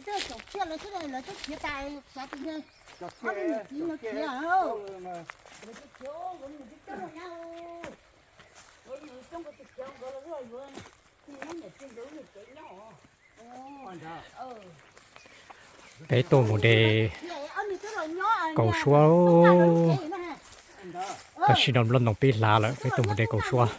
Tej caum tsiaj lawv twb, lawv twb khiav tas, xav tias ob tug niam txiv no khiav, lawv twb khiav, nkawd mus coob coob nyab, nkawd mus coob coob nkawd los yuav, niam txiv nkawd niam tsev nyob. Peb tuaj mus de kaus suab, tam sim no nplooj ntoo pib hlav lawm, peb tuaj mus de kaus suab.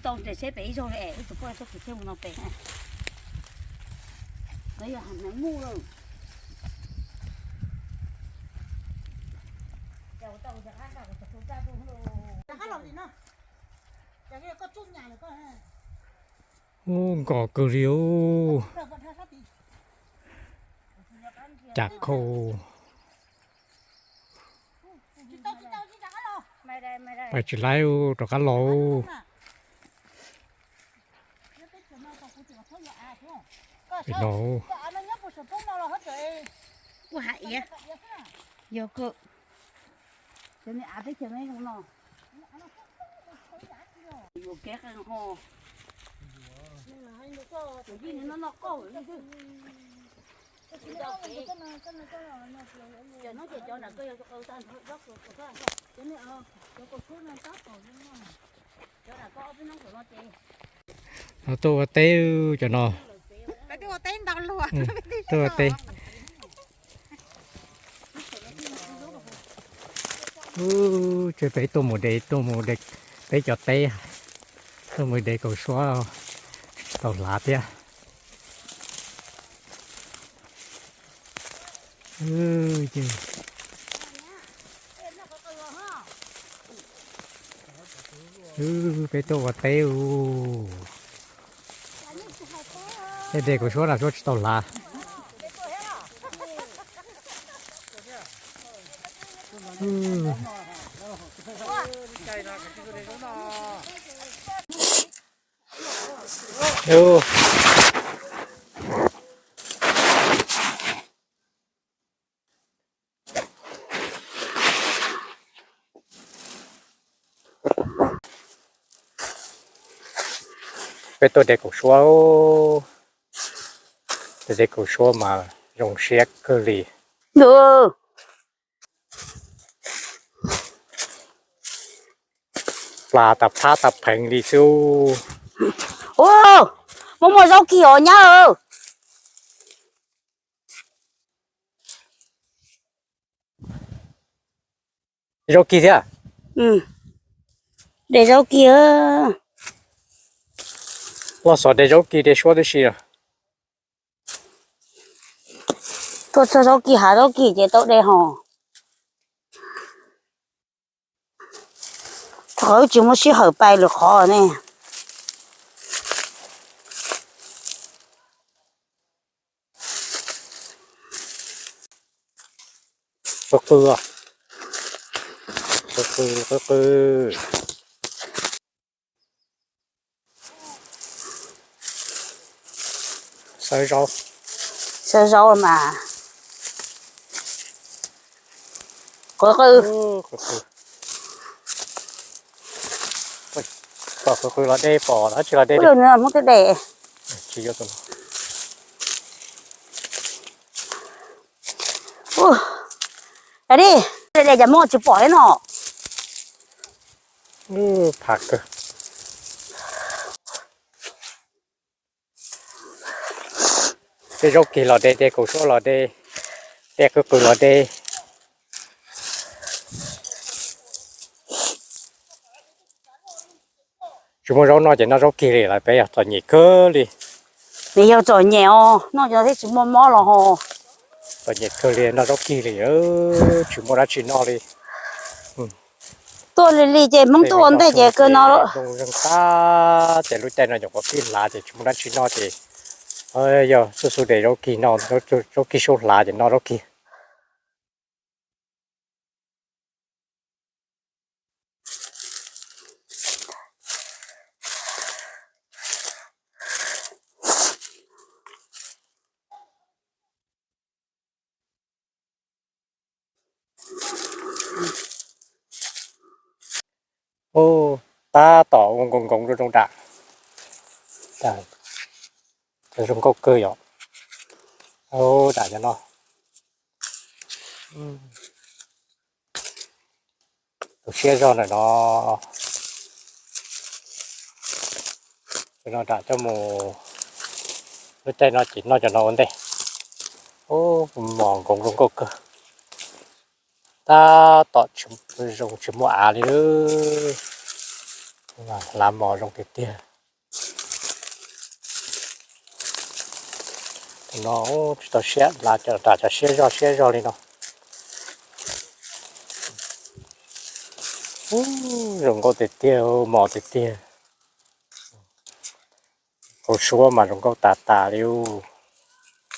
Tau nres seb pem ib zaug li es wb tus poj txoj kev thiaj mus no pem. Koj yog hneev muj lawm. Ub, nkos kawg li ub. Cas khau. Pais tsis laib, rov qab los. Pem no. Yog kawg. Cov niag av teb chaws no zoo no. Yuav kev qeeg ho. Cov no ces cov nram koj yog qw tag nrho. Cov nram koj ob peb hnub tom no ces. No tuaj ua teb cov no. Tuaj ua teb. Ub, ces peb tuaj mus de, tuaj mus de peb cov teb, tuaj mus de kaus suab tsis tau hlav thiab. Peb tuaj ua teb ub. Tej de kaus suab na suab tsis tau hlav. Peb tuaj de kaus suab, de kaus suab mas zoo siab kawg li. Plas tas phab tas pheev li xwb. Ua, muaj muaj zaub kig os nyab. Zaub kig thiab. De zaub kig. Loj xov de zaub kig de suab tib si. Tuaj txog zaub kig hav zaub kig ces tau de hos. Qhov wb tsis muaj sij hawm pais lwm qhov ne. Qw qw, qw qw, qw qw. Xawb zaub, xawb zaub mas. Qw qw, qw qw los de, pom dab tsi los de. Muab twb de. Tsis yuav tus no. Ua li, de cas muab tsis pom li no. Phaj kawg. De zaub kig los de, de kaus suab los de, de qw qw los de. Tsis muaj zaub noj ces noj zaub kig li lawm, peb yog txom nyem kawg li. Nws yog txom nyem os, noj cov thiab tsis muaj mob los ho. Txom nyem kawg li, noj zaub kig li, tsis muaj dab tsi noj li. Tuaj li li ces Hmoob tuaj ua ntej ces kawg no lawm. Zoo zeeg tag ces lub caij no nyuam qhuav pib hlav ces tsis muaj dab tsi noj ces yog xub xub de zaub kig no, zaub kig sub hlav ces noj zaub kig. Ub, tab tom ua nkoos nkoos rau zoo dam. Zoo nkauj kawg yom. Ub, dam cov no. Tus siab zog ntawm no. Cov no dam coj mus, lub caij no ces noj cov no ua ntej. Ub, mos nkoos zoo nkauj kawg. Tab tom zoo tsis muaj av li. Hlav mos zoo tiag tiag. Tus no tsis tau siab, hlav cov dam cov siab zog siab zog li no. Ub, zoo nkauj tiag tiag, mos tiag tiag. Kaus suab mas zoo nkauj tas tas li.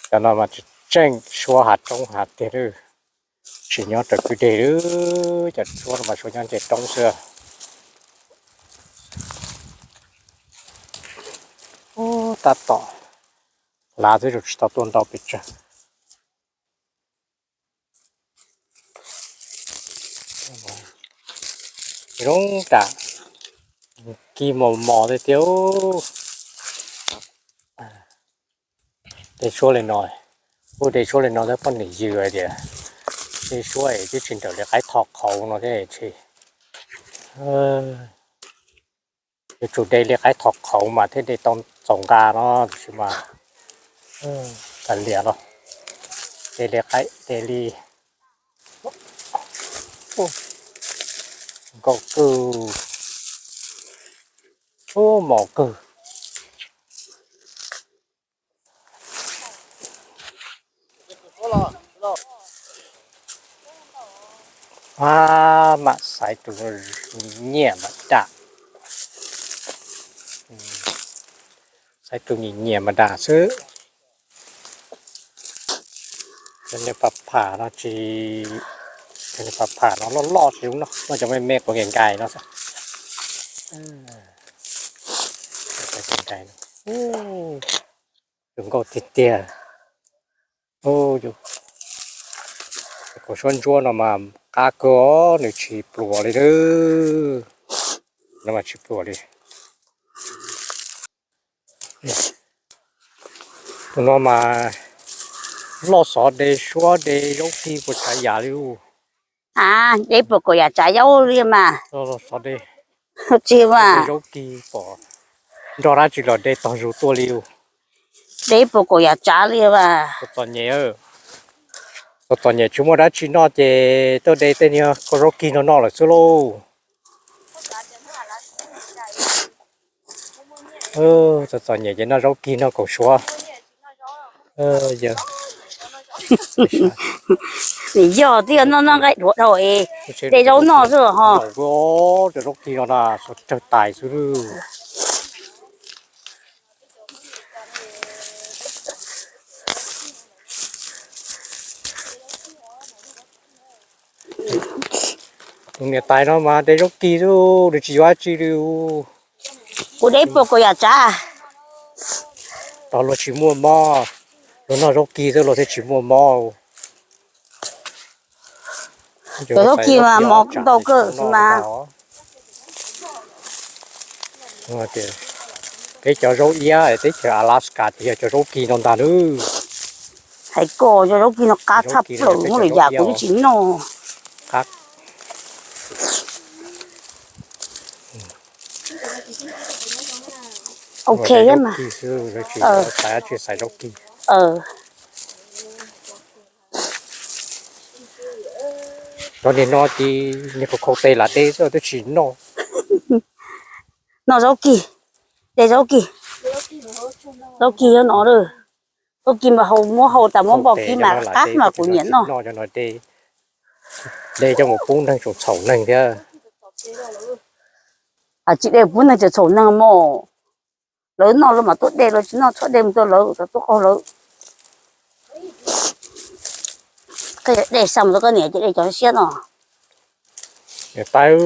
Cov no mas tseem suab hav roob hav tiag li. Tsis nyob raws kwj deg li, cov suab no mas suab nyob ntse roob xwb. Ub, tab tom hlav xwb, tsis tau tuaj ntau pes tsawg. Zoo tam, kis mos mos tiag tiag. De suab li no, ub, de suab li no thiab poj niam yws hais tias de suab es twb tsis nrawm li qaib tho qhauv no thiab tsis. Yuav tsum de li qaib tho qhauv mas thiaj de tau txaus nqa no, tab sis mas kav liam los de li qaib de li. Nkauj kawg, ub, mos kawg. Ab, mam xaiv tus nyiam mas dam. Xaiv tus nyiam nyiam mas dam xwb. Cov niag pham pham no tsis, cov niag pham pham no loj loj tsis zoo noj, noj cov me me quav nkais nkais no xwb. Zoo nkauj tiag tiag. Kaus suab ntsuab no mas qab kawg, nws tsis pluas li, no mas tsis pluas li. Tus no mas loj xov de suab de zaub kig puas tsav yam li. A, de puas kaum yam tsav yaub li mas. Xov de, tsis mas zaub kig pom nrog dab tsi los de tog zus tuaj li. De puas kaum yam tsav li mas. Txom nyem, txom nyem tsis muaj dab tsi noj ces tuaj de tej niag kua zaub kig no noj lawm xwb lauj. Txom txom nyem ces noj zaub kig noj kaus suab. Nim yog twb yog noj noj nqaij dhuav dhau es de zaub noj xwb ho. Zaub kig no na, suav rawg tais xwb. Tus niam tais no mas de zaub kig xwb, nws tsis yuav dab tsi li. Kuv de puas kaum yam tsav. Tog luag tsis muaj mob, luag noj zaub kig xwb luag thiaj tsis muaj mob. Cov zaub kig mas mos ntau kawg mas. Peb cov zaub iab teb chaws Alaska ces yog cov zaub kig no ntag nawb. Hais koj cov zaub kig no qab tshaj plaws, muab lwm yam kuv twb tsis noj. Ok mas. Cov niag no ces niag khau khau tes lam de xwb twb tsis noj. Noj zaub kig, de zaub kig, zaub kig no, zaub kig mas haus muab haus tas muab npog kig mas qab mas kuv nyiam noj. De coj mus pub neeg tseem txhaum neeg thiab. Tsis de pub neeg tseem txhaum neeg mos. Lawv noj lawv mam tuaj de, lawv tsis noj txhob de mus rau lawv, txhob tuaj qaug lawv. Koj de xa mus rau koj niam ces de cov siab no. Niam tais,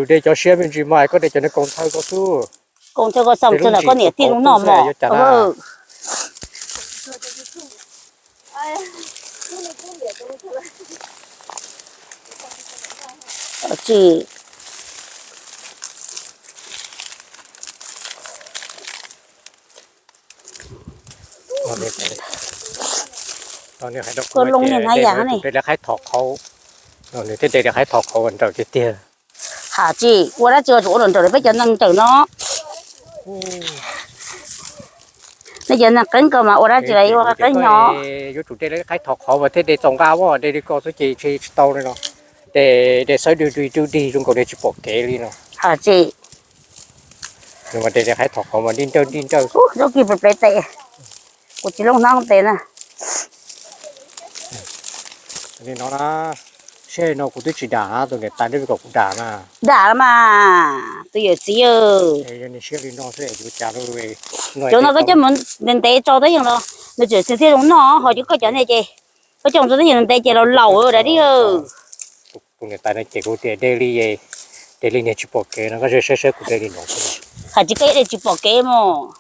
de cov siab me ntsis mas koj de cov niag kaus nthawv ko xwb. Kaus nthawv ko xa mus rau koj niam tij zoo noj mos. Tsis Nws hais rau kuv tias de li qhaib thov qhauv, nws thiaj de li qhaib thov qhauv nraws tiag tiag. Ham tsis ua dab tsi ua tsum ua nraws nraws li peb cov neeg nraws no. Nej cov neeg qeeb ko mas ua dab tsi los ua qeeb nyo. Yuav tsum de li qhaib thov qhauv mas thiaj de txaus nqa, de li ko xwb ces tsis tau li no. De, de xawb dig dig dig dig zoo nkaus li tsis pom kev li no. Ham tsis. Nws mas de li qhaib thov qhauv mas dig nrawj dig nrawj. Zaub kis ple tes, kuv tsis looj hnab tes na. Li no na, seb no kuv twb tsis dam na, tus niam tais twb kom kuv dam na. Dam los mas, tus yawm txiv. Yog nws siab li no xwb yuav cas. Cov no koj coj mus ntev ntev tso tab yeej los nws tseem thiaj zoo noj, ho cov koj cov ntej ces koj coj mus tso tab yeej ntev ces los laus dam li. Tus niam tais no ces kuv tias de li, de li niag tsis pom kev no, koj saib saib kuv de li no. Hais tsis koj de tsis pom kev mos.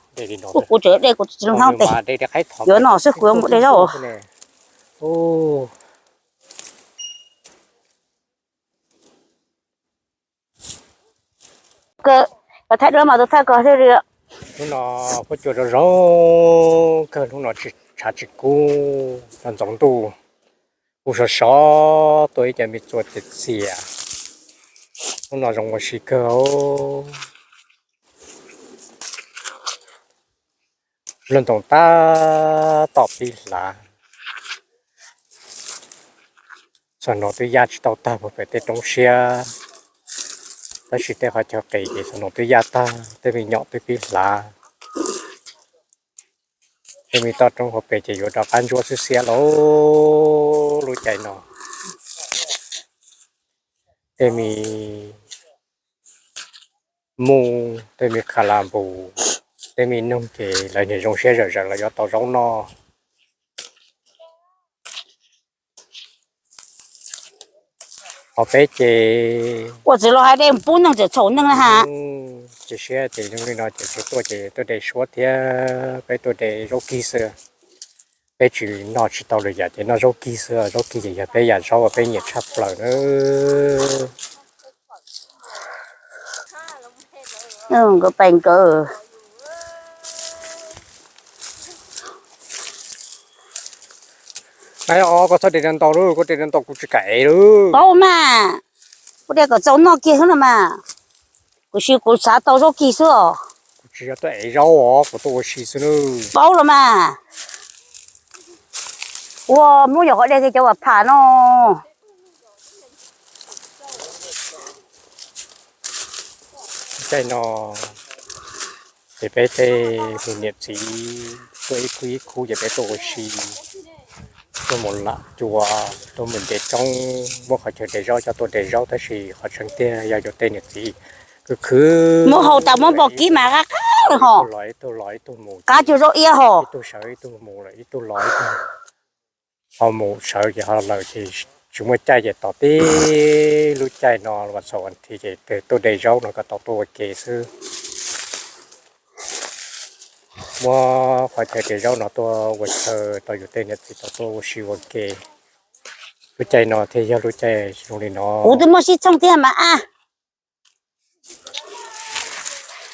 Kuv tseem de kuv tsis looj hnab tes. Yuav no xwb kuv yuav mus de zaub. Koj thaij duab mas tus thaj kos thiaj li. Hnub no huab cua zoo zoo kawg, hnub no tshav tsis kub, ntxoov ntuj, kuj sov sov tuaj ib co me txua txias txias. Hnub no zoo ua si kawg. Luag ntoos tab tom pib hlav. Xov no twb yaj tsis tau tag puag pem tej roob siab, tab sis tej qhov chaw qis ces xov no twb yaj tag, tej me nyom twb pib hlav. Tej me toj roob hauv pes ces yuav rov qab ntsuab xwb xiab lauj lub caij no. Tej me mus, tej me qha las npus, tej me noog ces lawv niag zoo siab zawm zawm los yuav tau zaub noj. Ho peb ces ua txiv los hais de pub neeg tseem txhaum neeg na ha. Tsis siab ces zoo li no ces tsis tuaj ces tuaj de suab thiab peb tuaj de zaub kig xwb. Peb tsis noj tsis tau lwm yam ces noj zaub kig xwb, zaub kig ces yog peb yam zaub uas peb nyiam tshaj plaws na. Nkawd pais nkawd. Os, koj txhob de ntau ntau lauj, koj de ntau ntau kuv tsis kam ev lauj. Paub mas, kuv de kom txaus noj kiag xwb no mas. Kuv siv kuv xav tau zaub kig xwb os. Kuv tsis yog tuaj ev zaub os, kuv tuaj ua si xwb nawb. Paub los mas. Ua muab yog qhov de kiag cov vam pham no. Caij no ces peb tej niam txiv tuaj ib khub ib khub ces peb tuaj ua si, tuaj mus lam cua, tuaj mus de roob, muab qhov chaw de zaub coj tuaj de zaub tab sis qhov tseeb tiag yog yuav tej niam txiv khwv khwv. Muab hau tas muab npog kib mas qab qab lawm ho. Ib tug los ib tug los ib tug mus, qab cuag zaub iab ho. Ib tug sawv ib tug mus lawm ib tug los ib tug ho mus sawv ces ho lawm ces tsis muaj caij ces tos tib lub caij no vas xaum vas thiv ces tuaj de zaub no kom tau tuaj ua ke xwb. Muab qhov chaw de zaub no tuaj ua chaw rau yus tej niam txiv tau tuaj ua si ua ke. Lub caij no thiaj yog lub caij zoo li no. Kuv twb muaj sib txhooj thiab mas a.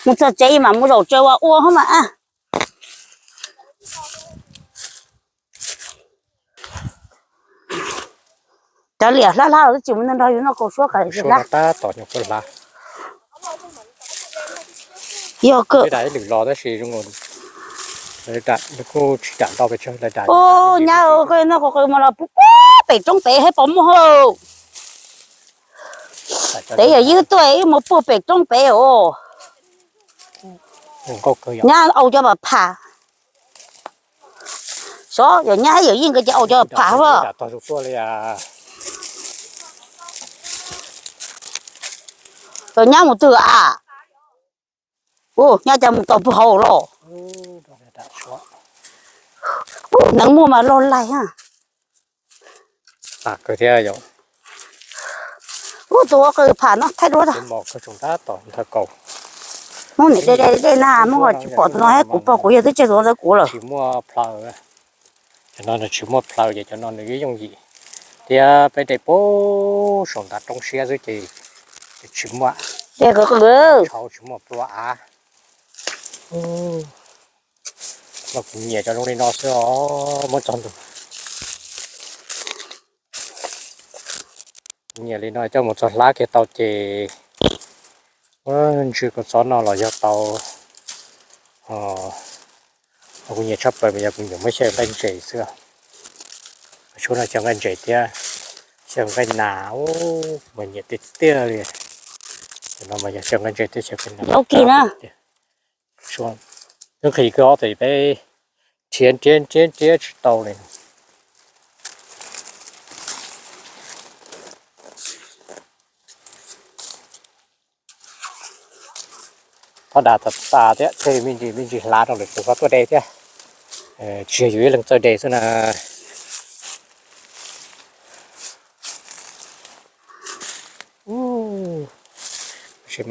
Mus txog tsev mas mus zaum tsev ua ua hov mas a. Cov liam hlab hlab los twb tsis mus nrog yus noj kaus suab qas tab tom nyuam qhuav hlab. Yog kawg. Ib lwm los tab sis zoo, kuj tsis dam ntau pes tsawg. Nyab, koj noj kaus qws mas los puag pem roob pem thiab pom muaj hauj. Tev yog ywb tuaj wb mus puag pem roob pem os. Nyab au cov vam pham. Xyov yog nyab yawm yij nkawd ces au cov vam pham hov. Nyab mus twg a? Nyab cas mus tau puag hauv los. Neeg muaj mas loj laig ha. Ub, tus ua qws pham no thaij duab tag. Hnub niam de de de na, muab tsis pom tus no, kuv pog kuv yawg twb tseg tus no ntawd kuv lawm. Cov no nws tsis muaj plhaws ces cov no nws yooj yim, thiab peb de puag saum ntav roob siab xwb ces tsis muaj, tsis muaj plua av. Los kuv nyiam cov zoo li no xwb os, muab txog ntua. Nyiam li no coj mus txog hlab kiag tau ces ntsw kua txob no los yog tau. Kuv nyiam tshaj plaws mas yog kuv nyiam muab xyaw nqaij ntses xwb. Suab no xyaw nqaij ntses thiab, xyaw nqaij nas, mas nyiam tiag tiag li. Cov no mas yog xyaw nqaij ntses thiab xyaw nqaij nas. Nqhis kawg os, tes peb nrhiav nrhiav nrhiav nrhiav tsis tau li. Thov dam tas tas thiab, tseg me ntsis me ntsis hlav rau lwm tus ho tuaj de thiab. Tsis yog yus ib leeg txawj de xwb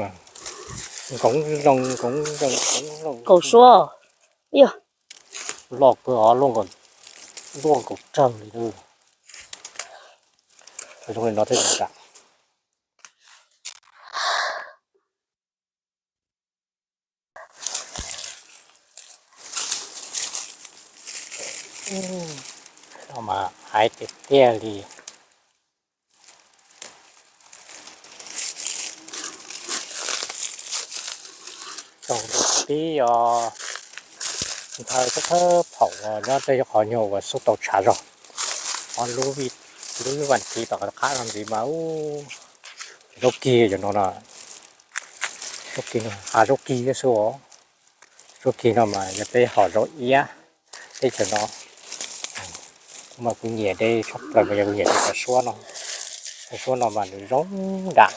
na. Nkoov zoo, nkoov zoo, nkoov zoo. Kaus suab, loj kawg os, luaj nkaus tsawg li. Zoo li no thiab. No mas hais tiag tiag li. Tau tib os, nthaw thawj thawj phaum nyob tej qhov nyuag uas xub tau tshav zog. Lub, lub vas thiv tom qab no ntxiv mas ub, zaub kig cov no no. Zaub kig no, a, zaub kig thiab xwb os. Zaub kig no mas yog peb hom zaub iab teb chaws no. Kuv mas kuv nyiam de tshaj plaws mas yog kuv nyiam de cov suab no. Cov suab no mas nws zoo nram.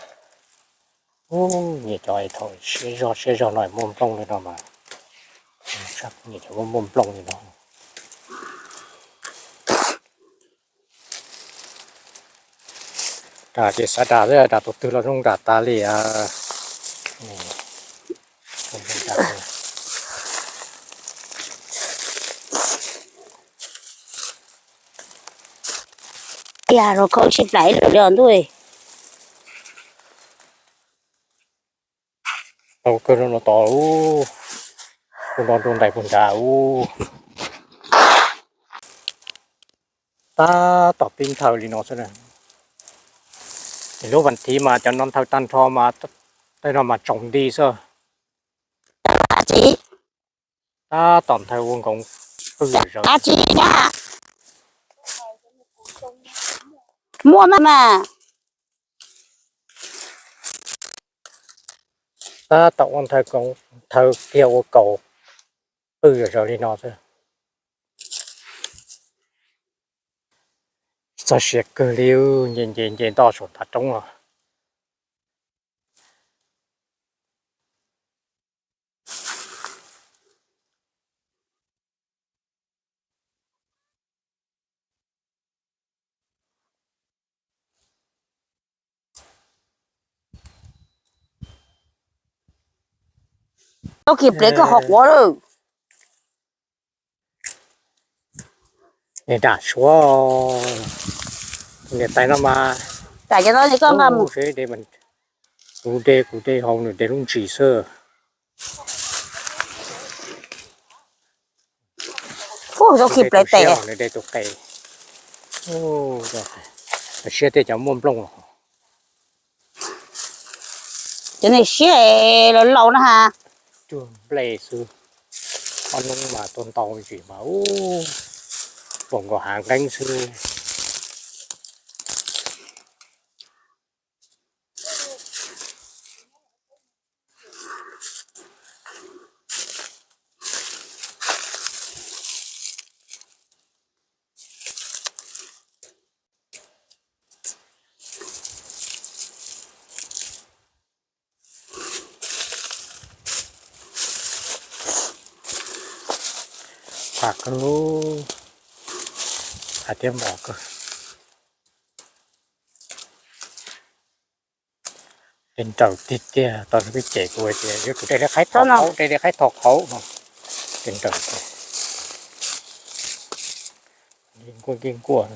Ub, nyiam cov thaum siab zog siab zog no muaj nplooj li no mas. Nyiam cov muaj muaj nplooj li no. Dam ces xav dam xwb, dam tus twg los zoo dam tas li. Ib yam rau khaub sib plais ib lwm li os ntuj. Tau kawg no tod, tus no rau ntais puag nrad ub. Tab tom pib nthaw li no xwb na. Lub vas thiv mas cov no nthaw tag nrho mas tej no mas tsaus nti xwb. Tab tom nthaw ua nkoov pw zom zaws. Muaj mas. Tab tom ua nthaw, nthaw kiag ua kaus pw zom zaws li no xwb. Txog siav kawg li, nce nce nce ntoj saum ntav roob los. Tau kis plev koj qhov quav lawm. Niam dam suav, niam tais no mas, dam cov no koj nqa mus. Kuv de, kuv de hauv nws de lub ntsis xwb. Ub, tau kis plev tes. Nws de tus qe. Siab tiag cov muaj nplooj los. Cov niag siab laus laus no ha. Cuag nplej xwb. Ob hnub mas tuaj ntau me ntsis mas ub, npaum nkaus hav nqeeb xwb. Phaj kawg, phaj thiab mos kawg. De nrawm tiag tiag, tau peb cem kuv tias yuav tsum de li qhaib thom qhaub, de li qhaib thom qhaub no. De nrawm tiag, nkuaj nkuaj.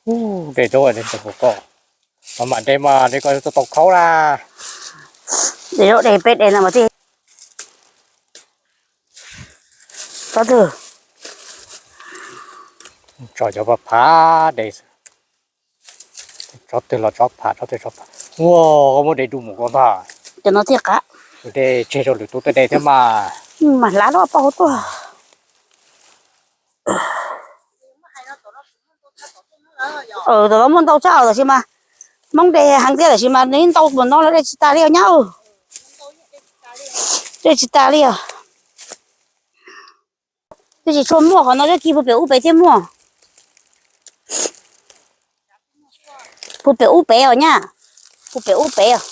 Ub, de zaub de ntawd kuv kom. Mas mam de mas de ko tau khaub na. De zaub de peb de no mas tij. Tsob twg? Tso cov phav phav de. Tsob twg los tsob phav, tsob twg tsob phav. Ua, koj muab de du mus koj ntag. Cov no thiaj qab. De tseg rau lwm tus tej de thiab mas. Mas hlav lub paj hauv tuaj. Tom no muaj ntau tshaj os, tab sis mas Hmoob de heev thiab, tab sis mas nws ntau npaum no los de tsis tas li os nyab. De tsis tas li os. Twb tsis tshua muaj qhov no, twb kis puag pem ub pem thiaj muaj. Puag pem ub pem os nyab, puag pem ub pem os.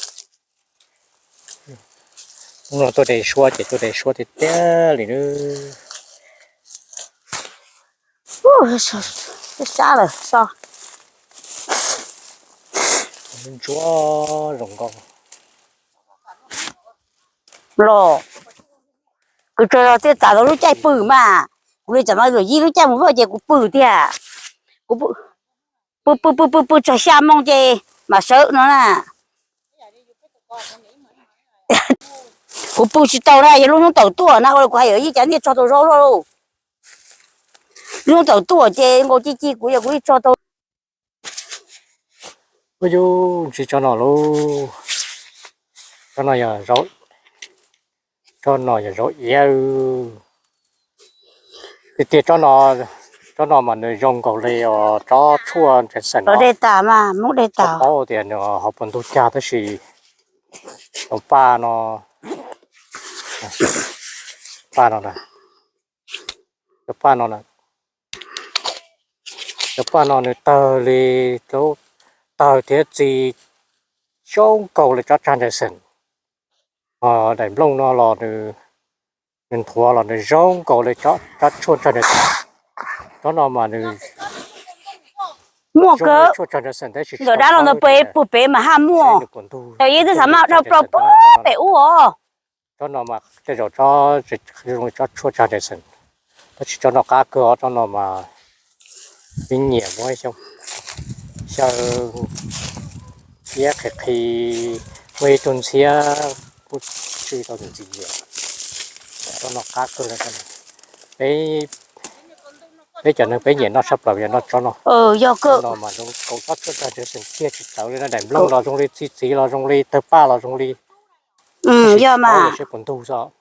Hnub no tuaj de suab ces tuaj de suab tiag tiag li. Sab lawm so. Ntsuab zoo nkauj. Los, kuv tsuas yog thiaj tas tau lub caij pw mas, kuv li tsam no yuav yib lub caij mus vaj ces kuv pw tiag. Kuv pw pw pw pw pw txog xya moo ces mam sawv no na. Kuv pw tsis tau na, yog lub hnub tawm tuaj na, kuv hais yog ib cas niaj tso tau zaub luaj. Lub hnub tawm tuaj ces nkaus ci ci kuv yog kuv ib tso tau. Ua yus ntsis tsob no lauj, tsob no yog zaub, tsob no yog zaub iav. Tiag tiag tsob no, tsob no mas nws zoo nkaus li os tsob tshuaj ntses xeem no. De tas mas muab de tas. Paub tias nws ho puas ntug cag tab sis cov paj no, paj no na, cov paj no na, cov paj no nws tawg li, tawg thiab txi zoo nkaus li tsob tsag ntses xeem. Daim nplooj no los nws nthuav los nws zoo nkaus li tsob tshuaj tsag ntses xeem. Tsob no mas nws muaj kawg, tshuaj tsag ntses xeem tab sis ntawm dab los ntawd pem puag pem mas haj muaj. Tau yeej twb xav mas dhau plaws puag pem ub os. Tsob no mas tej zaum tsob zoo li tsob tshuaj tsag ntses xeem, tab sis tsob no qab kawg os, tsob no mas peb nyiam muab xyaw iab qhi qhi, muaj ib tug ntxhiab kuj tsw tau ntxiv. Tsob no qab kawg, peb cov neeg peb nyiam noj tshaj plaws yog noj tsob no. Yog kawg no mas zoo kaus tsob tshuaj tsag ntses xeem kiag tsis txawv li na, daim nplooj los zoo li, txi txiv los zoo li, tawg paj los zoo li. Yog mas seb puas ntug xwb.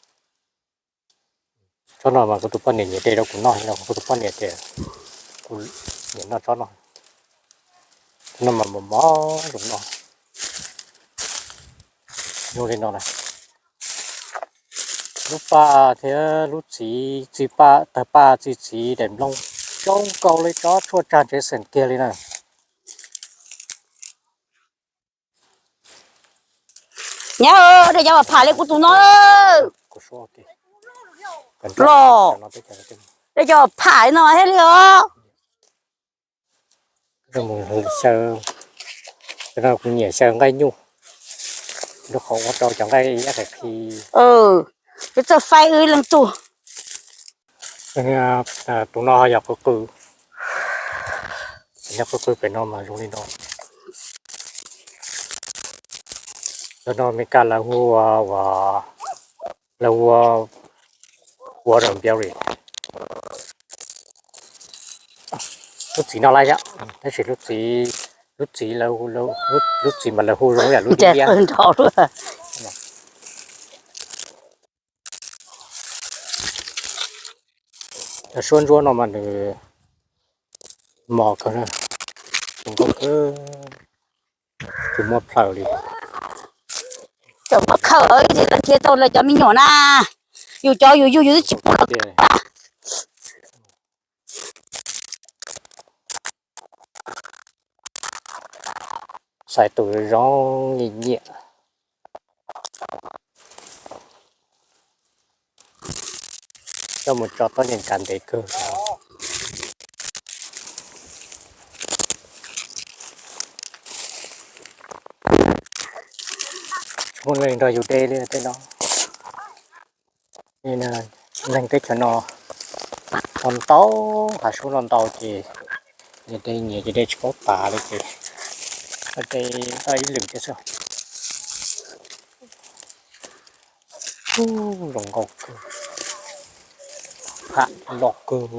Tsob no mas kuv tus poj niam nyiam de rau kuv noj, kuv tus poj niam tias kuv nyiam noj tsob no. Tsob no mas mos mos zoo noj. Zoo li no na. Lub paj thiab lub txiv, txiv paj, tawg paj txi txiv daim nplooj zoo nkaus li tsob tshuaj tsag ntses xeem kiag li na. Nyab, de cov pham li kuv tus no. Los, de cov pham li no thiaj li os. Xyaw, kuv nyiam xyaw nqaij nyuj, lub qhov ua rau cov nqaij iab qhi. Peb txawj faib wb leej tug. Tus no yog qw qw, yog qw qw pem no mas zoo li no. Cov no Meskas lawv hu ua, lawv hu ua waterberry. Lub txiv no lawm thiab, tab sis lub txiv, lub txiv, lub txiv mas lawv hu zoo yam lub dib diab. Cov suab ntsuab no mas nws mos kawg, zoo nkauj kawg, tsis muaj plaws li. Cov muaj khawm thiaj tau lawv cov me nyuam na, yus cov yus yug yus twb tsis pub lawv. Xaiv tus zoo nyiam nyiam. Coj mus tso tau nyeem kav ntev kawg. Tsis muaj neeg nrog yus de li tej no. Neeg teb chaws no ntau ntau, hav sub no ntau ces nyias de nyias ces de tsis paub tas li ces Ua ib lwm thiab xwb. Ub, zoo nkauj kawg, pham loj kawg.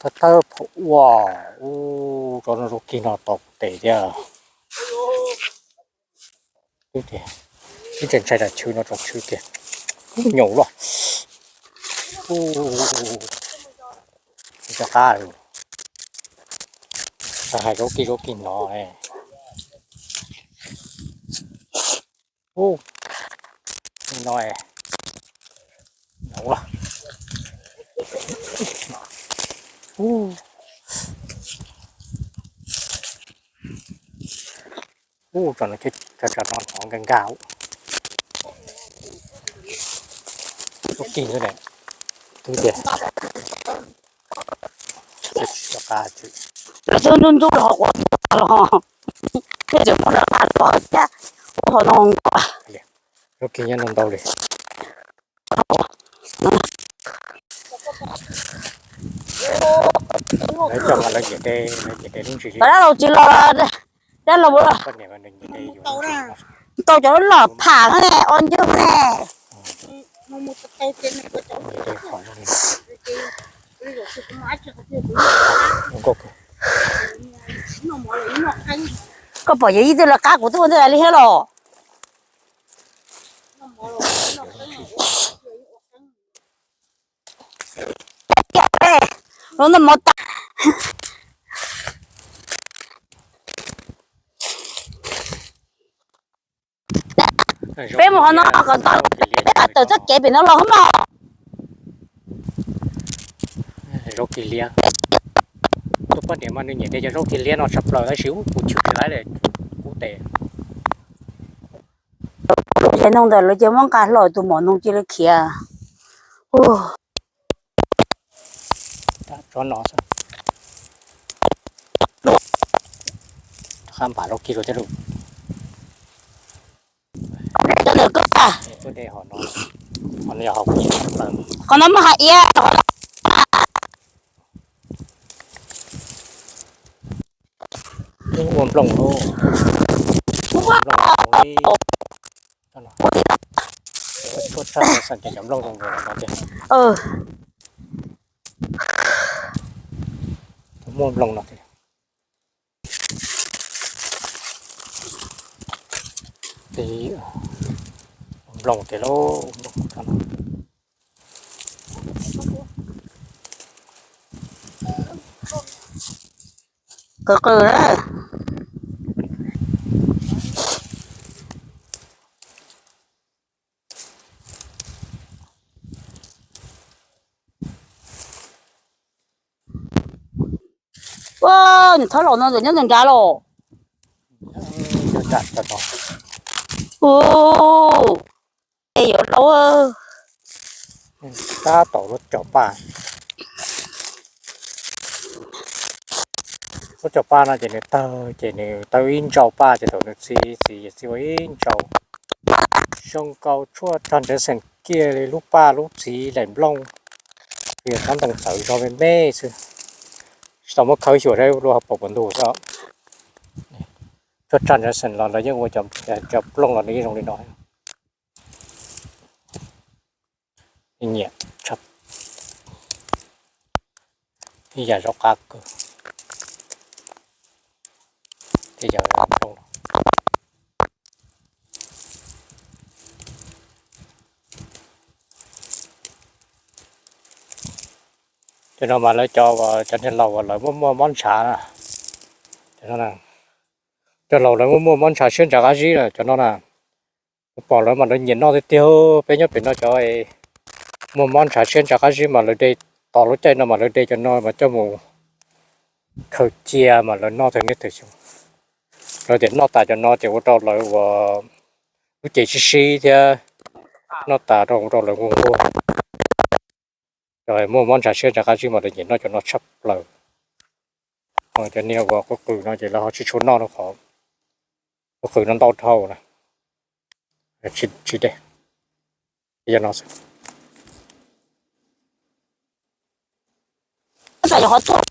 Thawj thawj phaum ua, ub, tso no zoo kig no tau tes thiab. Ub, ib tseem ntshai tsam chwv no tsoom chwv tiag. Ub, nyaum luaj. Cov qab, hais zaub kig zaub kig no. Ub, no, nyaum luaj. Ub, ub, tso no, tso no hnov nkag nkag. Zaub kig xwb ne. Twb tiag. Los txog ntub ntub los qhuav los, thiaj tseem muab lawv qab los thiab. Ua qhov no, zaub kig nyob ntau ntau li. Lawv coj mas lawv nyiam de, lawv nyiam de lub ntsis li. Cov dab laug tsis los, dab laug mus los. Tau cov loj pham ne, o ncw ne. Koj pom yog ib tug lawv qab kuv twb ua ntej li thiab los. Lub no mov tas. Peb mus qhov no kom tau, peb kom tawm txoj kev pem no los hov mog. Zaub kig liab. Tus poj niam mas nws nyiam de cov zaub kig liab no tshaj plaws tab sis ub kuv chwv tsis laib li, kub tes. Lub tsev noog ntawm lawv ces muab nqa hlo tus mom noog cia li khiav. Tsob no xwb. Qab npam zaub kig rau thiab lauj. Qhov no muaj hais iab. Ua nplooj lauj. Nplooj li, tshuab tshaj xeem ces cov nplooj zoo nkaus no tiag. Muaj nplooj no tiag. Nplooj tiag lauj. Qw qw. Ua, nws thob los no ntawm nyob ntawm nrad los. Ua, es yuav lauj. Tab tom lub caum paj. Lub caum paj no ces nws tawg ces nws tawg ib ntsau paj ces thaum nws txiv txiv txiv ua ib ntsau. Zoo nkaus tshuaj tag nrhiav xeem kiag li lub paj lub txiv daim nplooj. Vim qab ntees txawv zog me me xwb, tsis tau muab khawb xyuas saib luaj pom puas ntug xwb. Tshuaj tag nrhiav xeem los lawv yeej ua cov nplooj los nws yeej zoo li no. Nyiam tshaj, ib yam zaub qab kawg. Tej yam nplooj no. Cov no mas lawv cov, cov niag laus uas lawv muaj muaj mob ntshav na. Cov no, cov laus lawv muaj muaj mob ntshav siab ntsa qab zib na cov no na. Kuv pom lawv mas lawv nyiam noj tiag tiag. Peb nyob pem no cov muaj mob ntshav siab ntsa qab zib mas lawv de, tos lub caij no mas lawv de cov no mas coj mus khaws cia mas lawv noj tag niaj tag xyoo. Lawv tias noj tas cov no ces ua rau lawv ua lub cev sib sib thiab noj tas rau ua rau lawv nquag nquag. Cov muaj mob ntshav siab ntsa qab zib mas lawv nyiam noj cov no tshaj plaws. Cov niag uas qw qw no ces lawv ho tsis tshua noj rau qhov qw qw no ntau dhau na. Tsis de, yog no xwb. Txawm yog qhov tuaj.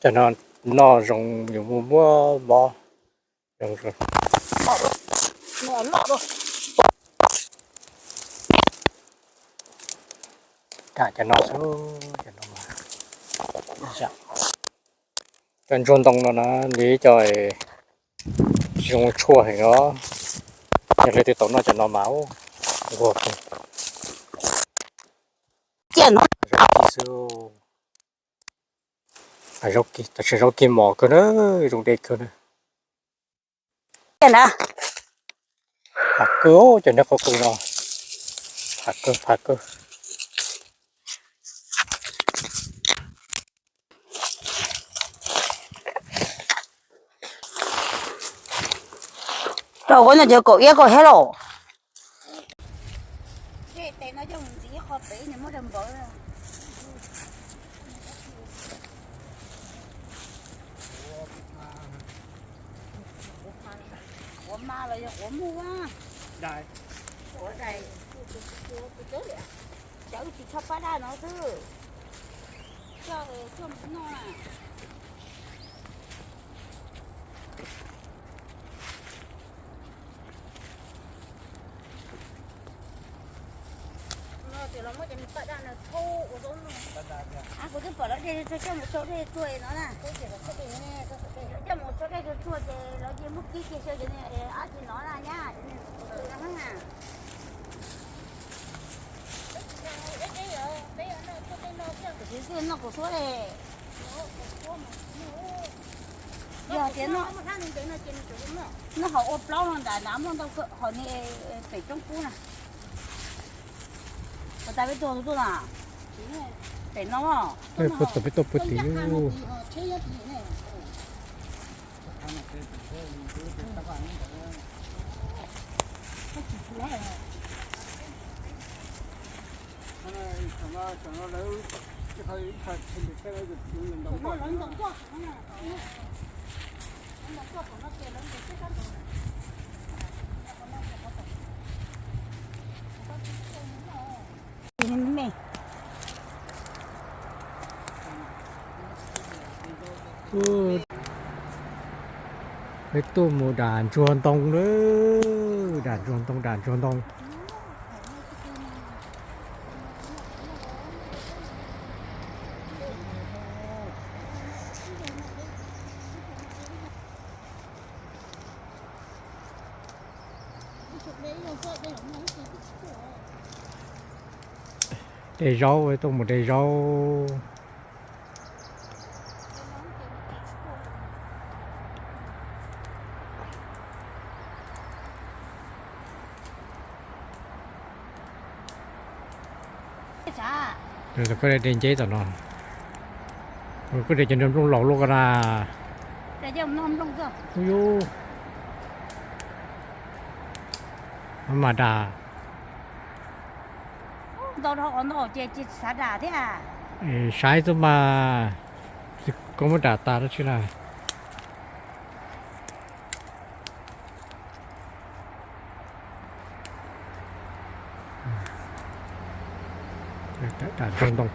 Cov no noj zoo, yus muaj muaj mob zoo. Kam cov no xwb, cov no mas. Cov ntsuag ntoo no na, nws cov zoo tshuaj heev os. Yog leej twg tau noj cov no mas nquag kawg. Zaub kib xwb. Zaub kib, tam sim zaub kib mos kawg na, zoo deb kawg na. Phav kawg, cov niag qau qws no, phav kawg, phav kawg. Rau koj no ces kaum iab kaum thiab lauj. Tej tes no coj mus ntxiv qhov pem nws muab rau npawv. Quav ma los yog quav muj a? Quav dais. Cov wb tsis tshua pab daj no xwb. Coj, coj mus noj na. Ces los muab cov me paj daj no thauj ua zaub noj. Kuv twb pom lawv de coj mus tso dej tsuag no na. Coj mus tso dej tsuag tsuag ces lawv cia muab kib cia xyaw cov niag dab tsi no na nyab. Noj kuv suab li. Yog tias noj hauv ua plaub no nram nrad muaj ntau kawg, hos niag pem roob kub na. Puas tas peb tuaj tuaj na? Pem no. Puag tom peb tuaj puag tim. Peb tuaj mus dam ntsuag ntoo lawm, dam ntsuag ntoo, dam ntsuag ntoo. De zaub, tuaj mus de zaub. Koj de nceb tom no, koj de cov nplooj laus luaj ko na. Yus mas dam. Saib xwb mas, koj muab dam tas dab tsi na. Dam ntsuag ntoo.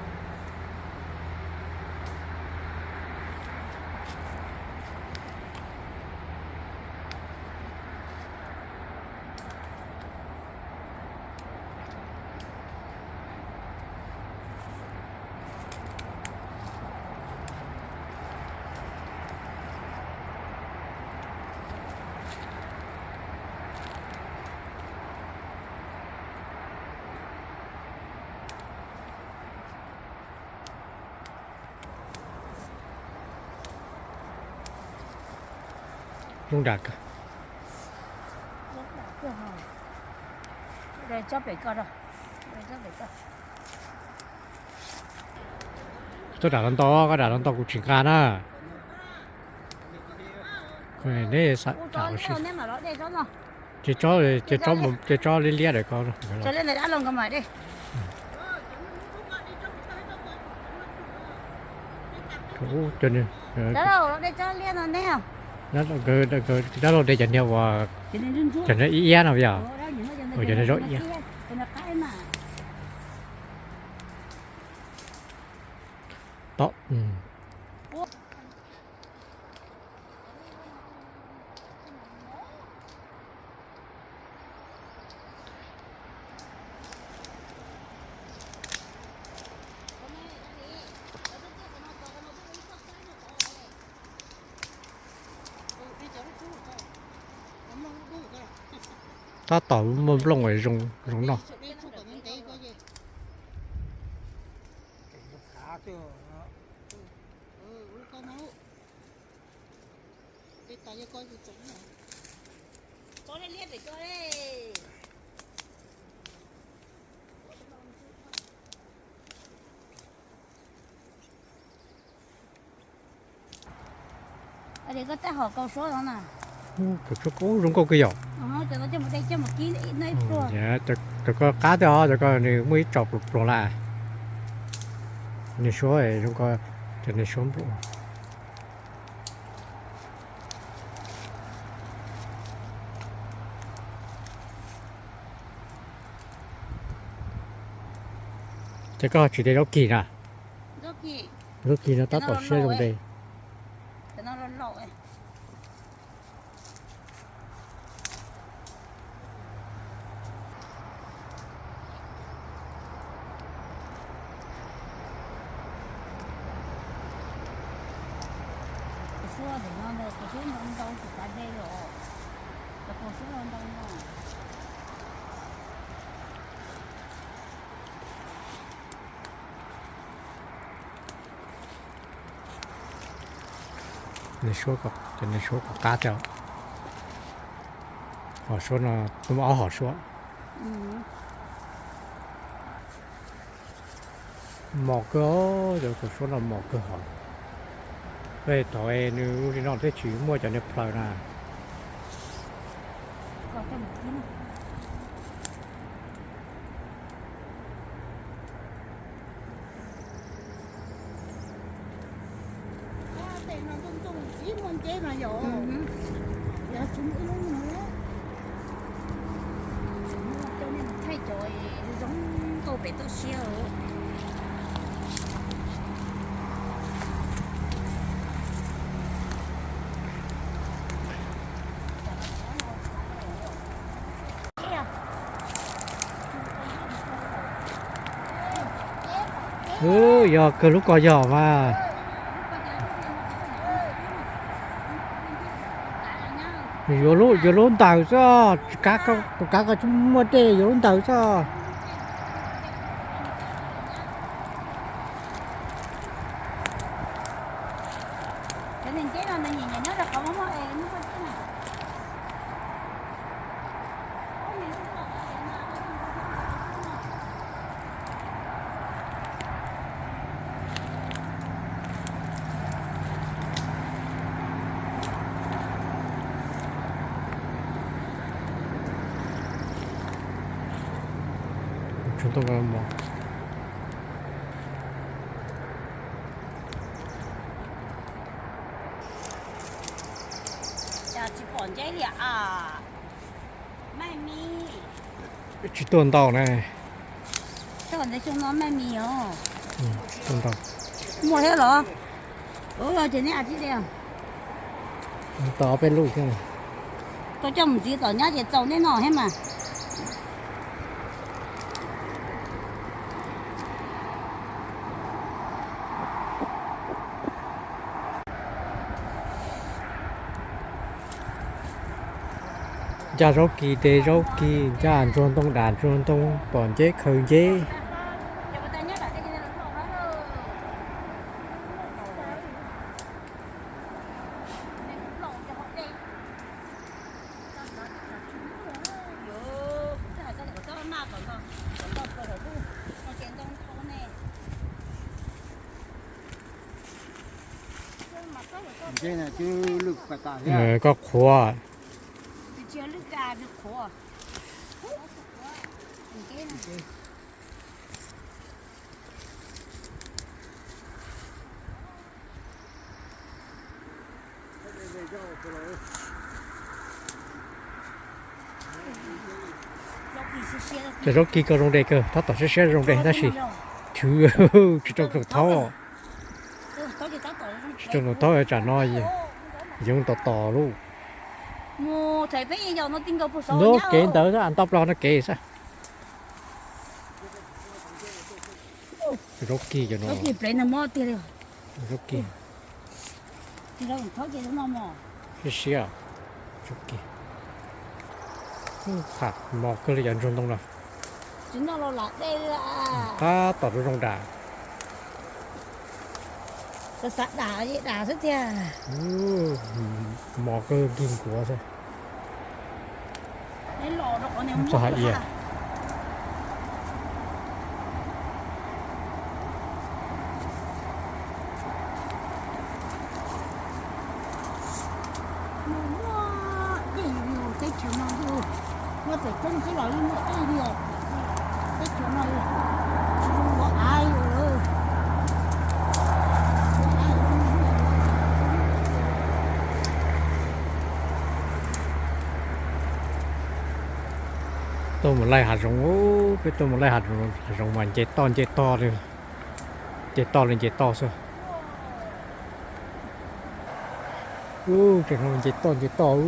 Zoo dam kawg. Txhob dam los nto, koj dam los nto kuv tsis nqa na. Neb, ces tsob, ces tsob liab liab ntawm ko. Cov no, dej tsob liab no neb os. Nkawd dab laug de cov niag uas cov niag ib iab no yog, cov niag zaub iab. Tom Tab tom muaj nplooj zoo noj. Koj tab hom kaus suab no na. Kaus suab zoo nkauj kawg yom. Cov koj qab tiag os, cov koj nws muaj ib tsos pluas pluas lawm. Niag suab zoo nkauj, cov niag suab nplooj. Ces koj tsis de zaub kig na? Zaub kig no tab tom siab zoo de. Kaus suab ntawm no ntag, kaus suab ntau ntau tsis kav de los, cov kaus suab ntau ntau no. Niag suab, cov niag suab kuj qab thiab. Hom suab no, ob hom suab. Mos kawg, cov kaus suab no mos kawg hos. Peb thaum nws lub li no thiaj tsis muaj cov niag plaws na. Thaij cov zoo nkauj pem toj siab. Yog kawg lub ko yog mas. Yuav lub ntawd xwb, tus kav ko tsis muaj dej, yuav lub ntawd xwb. Cas tsis pom nceb li a? Tsis tuaj ntau na. Ntawd xyoo no maj mis os. Muaj thiab los? Ces neb a tib de. Tau peb lub thiab. Koj coj mus ntxiv tom nyab ces txaus neb noj thiab mas. Ncaj zaub kis de zaub kis, ncaj ntsuag ntoo dam ntsuag ntoo, pom nceb khaws nceb. Koj qhuav. Cov zaub kig ko zoo dej kawg, tab tom siab siab zoo dej tab sis chwv tsis rau thaub. Tsis rau thaub tsam no yoov tos tos lauj. Nyob kev ntawd xwb, nto plaws no kev xwb. Zaub kig cov no. Zaub kig. Siab siab. Zaub kig. Tham mos kawg li cov ntsuag ntoo no. Tab tom zoo zoo dam. Xav dam dam xwb tiag. Mos kawg kig nkuav xwb. Txog hais ia. Muaj dej yus teb chaws no, muaj pem teb xwb los yeej muaj dej li. Teb chaws no ua av. Tuaj mus laij hav zoov, peb tuaj mus laij hav zoov mas nce toj nce toj li, nce toj li nce toj xwb. Ub, nce toj nce toj.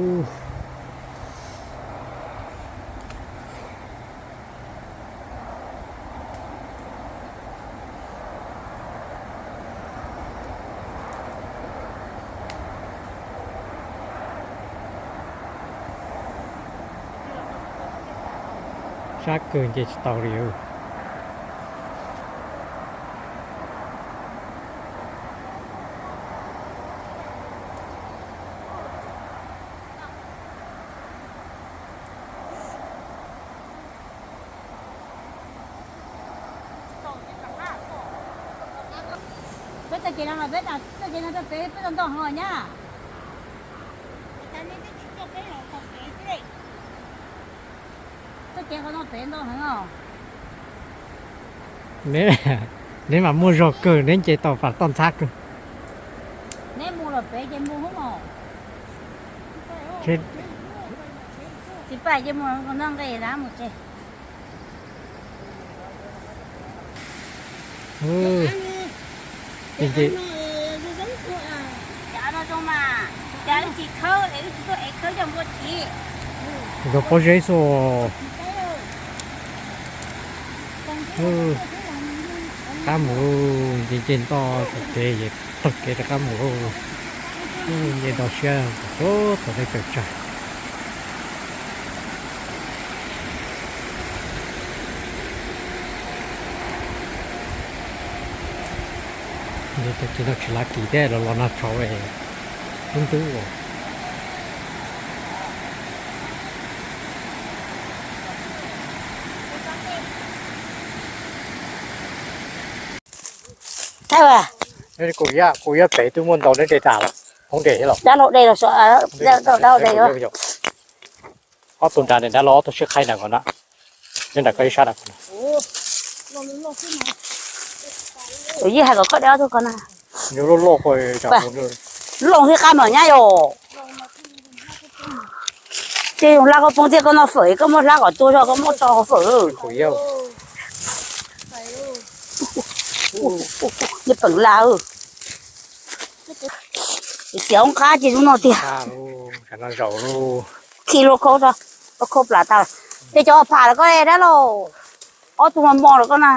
Sab kawg nce tsis tau li. Peb txoj kev no los peb txoj kev no rau pem peb tau ntau heev nyab. Txoj kev qhov no pem ntau heev os. Neb mas muaj zog kawg, neb nce tau pas toj ntxhab kawg. Neb mus los pem ces mus hub os. Tsis pais ces mus noj nqe dab mus tsev. Nrog pob zeb xwb. Qab mus, nce nce ntoj txog kev, txog kev rov qab mus. Nce ntoj siab txog thaum teb chaws tsag. Nce txog kev no tsis lav kis thiab, los los nag tshauv es ntub ntub. Kuv, kuv yog pem twb muaj ntau neb de tas los hoob de los. Dab laug de los, dab laug de. Ob tug nrad, dab laug ob tug sib qhaib nram ko na, nyob nram ko ib sab na. Kuv yeej hais kom koj de ob tug ko na. Loj thiab qab mas nyab yom. Ces zoo hlab koj poob thiab, koj noj fawm koj muab hlab kom tua zog koj muab tso hauv fawm. Nws peem la. Xiav hoob qab ces zoo no tiag. Khi lub khaub, lub khaub plas tau. Ces cov pham lawm koj dab laug, ob tug mos mos lawm koj na.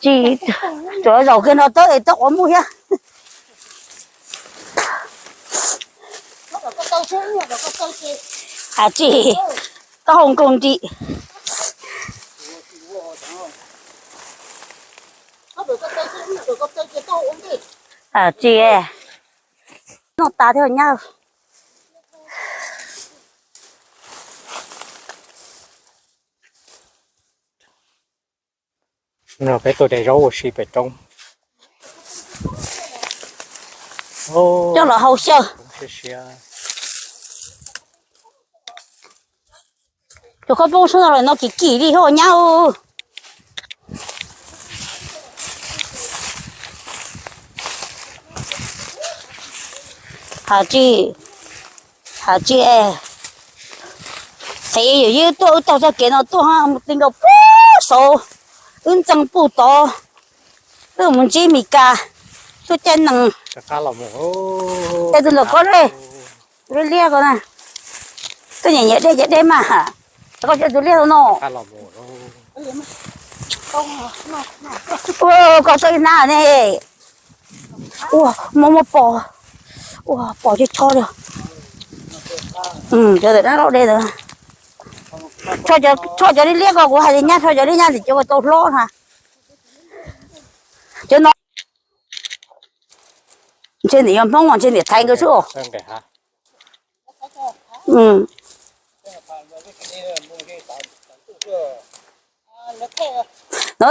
Tsis, cov zaum kiag no tawb es tawb quav muaj thiab. Tsis, taub hau nkaug nti. Tsis, noj tas thiab nyab. No peb tuaj de zaub ua si pem roob. Coj los hau xyaw. Cov khaub poob sub no lawm no kim kim li hos nyab. Has tsis, has tsis, txhev yawm yij tuaj wb taug txoj kev no tuaj mus ti nkaus puag saud, wb ntxeev puag tod, wb mus ntsib Mes Kas tuaj caij nees. Tej tus ntawm ko, liab liab ko na, koj nyiam nyiam dej ces dej mas, koj coj tus liab no. Ua, koj txoj ib hnab ne. Ua, muaj muaj pos, ua pos cov chob li. Cov ntawm dab laub dej ntawd, rho cov liab liab ko, kuv hais tias nyab rho cov liab nyab tim cov uas tau hlob na. Cov no ntshe nim yog Hmoob, ntshe niam Thaib nkawd xwb os. No